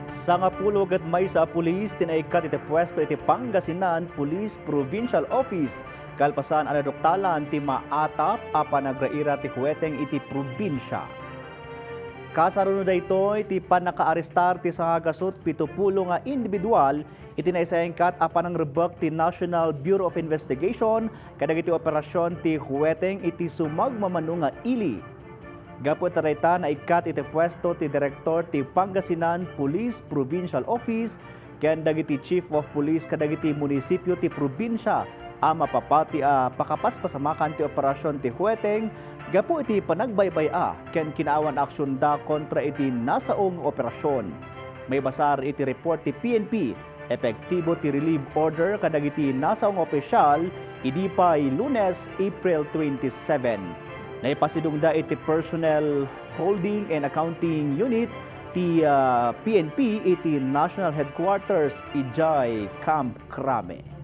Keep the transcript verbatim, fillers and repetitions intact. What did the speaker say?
Sangapulo ket maysa a pulis ti naikkat iti puesto iti Pangasinan Police Provincial Office kalpasan a naduktalan ti maatap a panagraira ti huweteng iti probinsia. Kasaruno daytoy ti pannakaarestar ti sangagasut pitupulo nga individual iti naisayangkat a panangrebbek ti National Bureau of Investigation kadagiti operasion ti huweteng iti sumagmamano nga ili. Gapu iti dayta, naikkat iti puesto ti direktor ti Pangasinan Police Provincial Office ken dagiti chief of police kadagiti munisipio ti probinsia a mapapati a pakapaspasamakan ti operasion ti huweteng gapu iti panagbaybay-a ken kinaawan a aksionda kontra iti nasao nga operasion. Maibasar iti report ti P N P, epektibo ti relief order kadagiti nasao nga opisyal idi pay Lunes, April twenty-seven. Naipasidongda iti Personnel Holding and Accounting Unit ti, ah, P N P iti National Headquarters idiay Camp Crame.